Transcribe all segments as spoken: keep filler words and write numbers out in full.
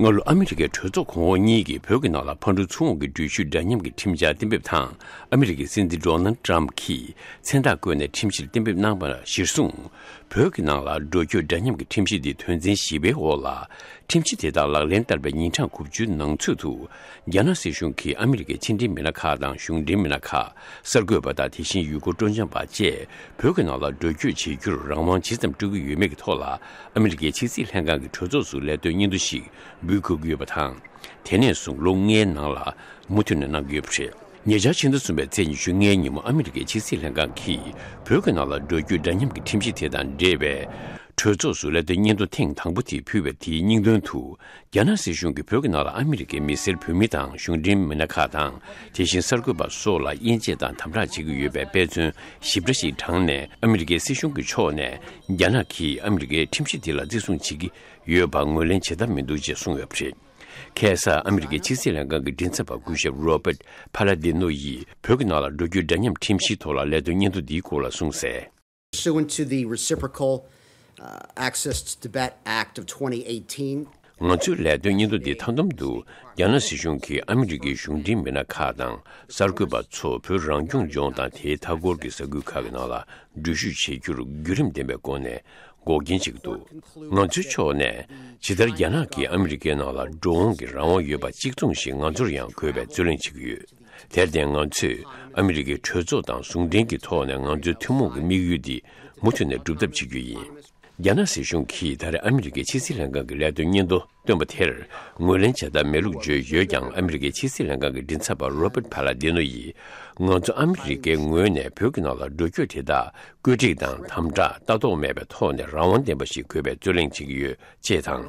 སྔ་ལོ་ཨ་མི་རི་ཀའི་གྲོས་ཚོགས་གོང་འོག་གཉིས་ཀྱིས་བོད་ཀྱི་ནང་ལ་ཕར་འགྲོ་ཚུར་འོང་གི་འགྲུལ་བཞུད་འདྲ་མཉམ་གྱི་ཁྲིམས་འཆར་གཏན་འབེབས་དང་། ཨ་མི་རི་ཀའི་སྲིད་འཛིན་ཌོ་ནལ་ཊམ་གྱིས་མཚན་རྟགས་བཀོད་ནས་ཁྲིམས་གཞིར་གཏན་འབེབས་གནང་བ་གཞིར་བཟུང་། བོད་ཀྱི་ནང་ལ་འགྲོ་སྐྱོད་འདྲ་མཉམ་གྱི་ཁྲིམས་གཞི་འདི་དོན་ཚན་བཞི་པའི་འོག་ལ། ཁྲིམས་གཞི་དེ་དག་ལག་ལེན་བསྟར་བའི་ཉིན་གྲངས་དགུ་བཅུའི་ནང་ཚུད་དུ། རྒྱ་ནག་སྲིད་གཞུང་གིས་ཨ་མི་རི་ཀའི་ཕྱི་འབྲེལ་མི་སྣ་ཁག་དང་གཞུང་འབྲེལ་མི་སྣ་ཁག་གསར་འགོད་པ་དང་དེ་བཞིན་ཡུལ་སྐོར་སྤྲོ་འཆམ་པ་བཅས་བོད་ཀྱི་ནང་ལ་འགྲོ་སྐྱོད་བྱེད་རྒྱུར་རང་དབང་ཇི་ཙམ་སྤྲོད་ཀྱི་ཡོད་མེད་ཀྱི་ཐོག་ལ། ཨ་མི་རི་ཀའི་ཕྱི་སྲིད་ལྷན་ཁང་གི་གྲོས་ཚོགས་སུ་ལས་དོན་སྙན་ཐོ་ཞིག་འབུལ་དགོས་ཀྱི་ཡོད་པ་དང་། དེ་ནས་བཟུང་ལོ་ལྔའི་ནང་ལ་མུ་མཐུད་ནས་གནང་གི་ཡོད་པ་རེད། ཉེ་ཆར་ཕྱི་ཟླ་གསུམ་པའི་ཚེས་ཉི་ཤུ་ལྔའི་ཉིན་མོ་ཨ་མི་རི་ཀའི་ཕྱི་སྲིད་ལྷན་ཁང་གིས་བོད་ཀྱི་ནང་ལ་འགྲོ་སྐྱོད་འདྲ་མཉམ་གྱི་ཁྲིམས་གཞི་དེ་དང་འབྲེལ་བའི་གྲོས་ཚོགས་སུ་ལས་དོན་སྙན་ཐོ་ཐེངས་དང་པོ་དེ་ཕུལ་བའི་དེའི་སྙིང་དོན་དུ། རྒྱ་ནག་སྲིད་གཞུང་གིས་བོད་ཀྱི་ནང་ལ་ཨ་མི་རི་ཀའི་མི་སེར་བོད་མི་དང་གཞུང་འབྲེལ་མི་སྣ་ཁག་དང་། དེ་བཞིན་གསར་འགོད་པ་སོགས་ལ་དབྱེ་འབྱེད་དང་དམ་དྲག་བྱེད་ཀྱི་ཡོད་པའི་དཔེ་མཚོན་ཞིབ་ཕྲ་ཞིག་དྲངས་ནས། ཨ་མི་རི་ཀའི་སྲིད་གཞུང་གི་ཕྱོགས་ནས་རྒྱ་ནག་གིས་ཨ་མི་རི་ཀའི་ཁྲིམས་གཞི་དེ་ལ་བརྩི་སྲུང་བྱེད་ཀྱི་ཡོད་པར་ངོས་ལེན་བྱེད་ཐབས་མི་འདུག་ཅེས་གསུངས་ཡོད་པ་རེད། ཁ་སང་ཨ་མི་རི་ཀའི་ཕྱི་སྲིད་ལྷན་ཁང་གི་མགྲིན་ཚབ་པ་སྐུ་ཞབས་Robert Palladino་ཡིས་བོད་ཀྱི་ནང་ལ་འགྲོ་སྐྱོད་འདྲ་མཉམ་ཁྲིམས་གཞིའི་ཐོག་ལ་ལས་དོན་སྙན་ཐོ་འདིའི་སྐོར་ལ་གསུངས་གསལ། Pursuant to the Reciprocal, uh, Access to Tibet Act of twenty eighteen, ང་ཚོའི་ལས་དོན་སྙན་ཐོ་འདི་མཐའ་བསྡོམས་དུ། རྒྱ་ནག་སྲིད་གཞུང་གིས་ཨ་མི་རི་ཀའི་གཞུང་འབྲེལ་མི་སྣ་ཁག་དང་གསར་འགོད་པ་ཚོ་བོད་རང་སྐྱོང་ལྗོངས་དང་དེའི་མཐའ་འཁོར་གྱི་ས་ཁུལ་ཁག་གི་ནང་ལ་འགྲུལ་བཞུད་བྱེད་རྒྱུར་བརྒྱུད་རིམ་ལྡན་པའི་སྒོ་ནས་འགོག་རྐྱེན་བྱེད་ཀྱི་འདུག་ང་ཚོའི་ཕྱོགས་ནས་ཇི་ལྟར་རྒྱ་ནག་གིས་ཨ་མི་རི་ཀའི་ནང་ལ་འགྲོ་འོང་གི་རང་དབང་ཡོད་པ་གཅིག་མཚུངས་ཤིག་ང་ཚོར་ཡང་དགོས་པའི་རྩོད་གླེང་བྱེད་ཀྱི་ཡོད། དེར་བརྟེན་ང་ཚོས་ཨ་མི་རི་ཀའི་གྲོས་ཚོགས་དང་ཟུང་འབྲེལ་གྱི་ཐོག་ནས་ང་ཚོའི་ཐུན་མོང་གི་དམིགས་ཡུལ་འདི་མུ་མཐུད་ནས་སྒྲུབ་ཐབས་བྱེད་རྒྱུ་ཡིན། རྒྱ་ནག་སྲིད་གཞུང་གིས་ད་རེས་ཨ་མི་རི་ཀའི་ཕྱི་སྲིད་ལྷན་ཁང་གི་ལས་དོན་སྙན་ཐོ་བཏོན་པ་དེར་ངོས་ལེན་བྱ་ཐབས་མེད་ལུགས་བརྗོད་ཡོད་ཀྱང་། ཨ་མི་རི་ཀའི་ཕྱི་སྲིད་ལྷན་ཁང་གི་མགྲིན་ཚབ་པ་Robert Palladino་ཡིས། ང་ཚོ་ཨ་མི་རི་ཀའི་ངོས་ནས་བོད་ཀྱི་ནང་ལ་འགྲོ་སྐྱོད་དེ་དག་བཀོད་སྒྲིག་དང་དམ་དྲག་ལྟ་རྟོག་མེད་པའི་ཐོག་ནས་རང་དབང་ལྡན་པ་ཞིག་དགོས་པའི་རྩོད་གླེང་བྱེད་ཀྱི་ཡོད་ཅེས་དང་།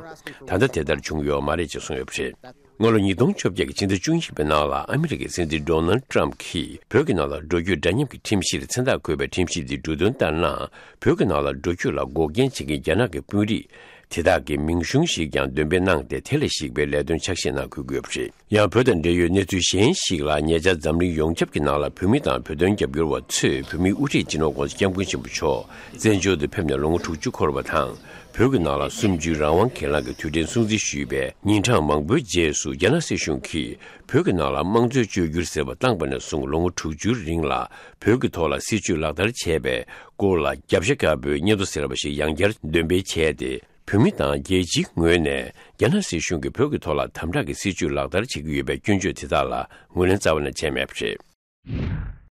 ད་ལྟ་དེ་ལྟར་བྱུང་ཡོད་མ་རེད་ཅེས་གསུངས་ཡོད་པ་རེད། སྔ་ལོ་ཉིས་སྟོང་བཅོ་བརྒྱད་ཀྱི་ཕྱི་ཟླ་བཅུ་གཉིས་པའི་ནང་ལ་ཨ་མི་རི་ཀའི་སྲིད་འཛིན་ཌོ་ནལ་ཊམ་གྱིས་བོད་ཀྱི་ནང་ལ་འགྲོ་སྐྱོད་འདྲ་མཉམ་གྱི་ཁྲིམས་གཞིར་མཚན་རྟགས་བཀོད་པའི་ཁྲིམས་གཞི་འདི་འབྲུ་དོན་ལྟར་ན། བོད་ཀྱི་ནང་ལ་འགྲོ་སྐྱོད་ལ་འགོག་རྐྱེན་བྱེད་མཁན་རྒྱ་ནག་གི་དཔོན་རིགས་དེ་དག་གི་མིང་གཞུང་ཞིག་ཀྱང་འདོན་སྤེལ་གནང་སྟེ། དེ་ལ་གཞིགས་པའི་ལས་དོན་ཕྱག་བཞེས་གནང་དགོས་ཀྱི་ཡོད་པ་རེད། ཡང་བོད་དང་འབྲེལ་ཡོད་གནས་ཚུལ་གཞན་ཞིག་ལ། ཉེ་ཆར་འཛམ་གླིང་ཡོངས་ཁྱབ་ཀྱི་ནང་ལ་བོད་མི་དང་བོད་དོན་རྒྱབ་སྐྱོར་བ་ཚོས་བོད་མིའི་དབུ་ཁྲིད་སྤྱི་ནོར་༸གོང་ས་༸སྐྱབས་མགོན་ཆེན་པོ་མཆོག་བཙན་བྱོལ་དུ་ཕེབས་ནས་ལོ་ངོ་དྲུག་ཅུ་འཁོར་བ་དང་། བོད་ཀྱི་ནང་ལ་གསུམ་བཅུའི་རང་དབང་སྒེར་ལངས་ཀྱི་དུས་དྲན་སྲུང་བརྩི་ཞུས་པའི་ཉིན་གྲངས་མང་པོའི་རྗེས་སུ། རྒྱ་ནག་སྲིད་གཞུང་གིས་བོད་ཀྱི་ནང་ལ་དམངས་གཙོའི་བཅོས་བསྒྱུར་ཟེར་བ་བཏང་པ་ནས་བཟུང་ལོ་ངོ་དྲུག་ཅུའི་རིང་ལ་བོད་ཀྱི་ཐོག་ལ་སྲིད་བྱུས་ལག་བསྟར་བྱས་པའི་སྐོར་ལ་རྒྱབ་ཤ་དཀར་པོའི་སྙན་ཐོ་ཟེར་བ་ཞིག་ཡང་བསྐྱར་འདོན་སྤེལ་བྱས་ཏེ། བོད་མི་དང་རྒྱལ་སྤྱིའི་ངོས་ནས་རྒྱ་ནག་སྲིད་གཞུང་གིས་བོད་ཀྱི་ཐོག་ལ་དམ་དྲག་གི་སྲིད་བྱུས་ལག་བསྟར་བྱེད་ཀྱི་ཡོད་པའི་སྐྱོན་བརྗོད་དེ་དག་ལ་ངོས་ལེན་རྩ་བ་ནས་བྱས་མེད་པ་རེད།